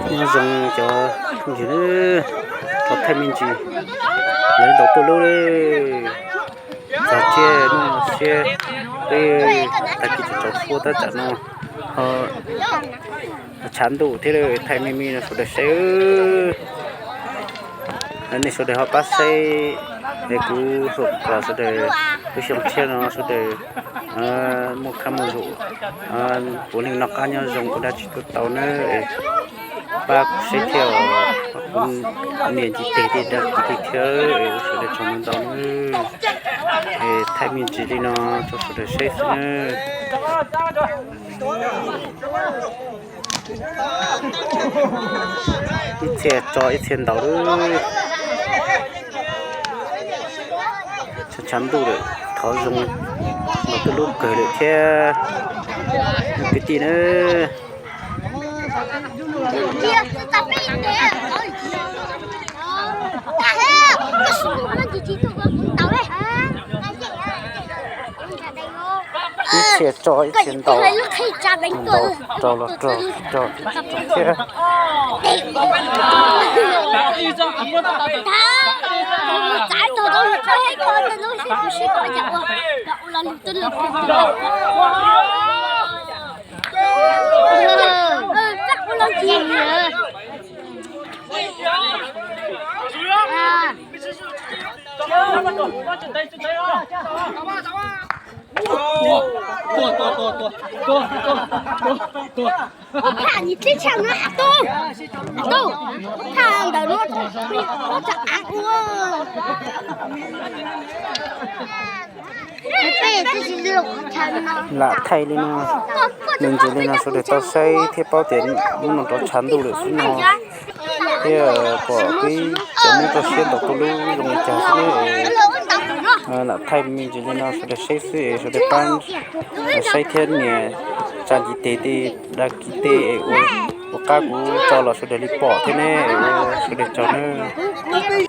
Nyob zoo cov phooj ywg, thov thaij me ntsis, lawv ntaus tuaj lub li, txog thiab no siab, peb tag kis tsaus tsaus fuab tab tsam no ho tshav ntuj thiab, thaij me me no sawv daws saib. Nej sawv daws ho pab saib, es kuv hum kom sawv daws lub xyoo tshiab no sawv daws muaj khab muaj ntsum, puav leej noj qab nyob zoo ua dab tsi tuaj tau nawb. Pab kuv saib thiab, kuv niam ntiv tes thiab dag kuv thiab, sawv daws tsaug ntau ntau nawb. Es thaij me ntsis li no rau sawv daws saib xwb nawb. Ib txhia tso ib txhia ntaus lawm. Tshav ntuj lawm, thov zoo ntaus tuaj lub kawg lawm thiab kwv tij nawb. Ib txhia tso ib txhia ntaus, ntaus rau los rau, rau thiab. Lam thaij li no, me ntsis li no sawv daws tau saib thiab paub tias hnub no rov tshav ntuj lawm xwb no, thiab pom peb cov Hmoob toj siab ntaus tuaj lub zoo li cas xwb nawb. Lam thaij me ntsis li no sawv daws saib xwb es sawv daws pab saib thiab nias tsa ntiv tes, dag kis tes es ua qab kuv tso los sawv daws li pom thiab ne, es ua sawv daws tsaug nawb.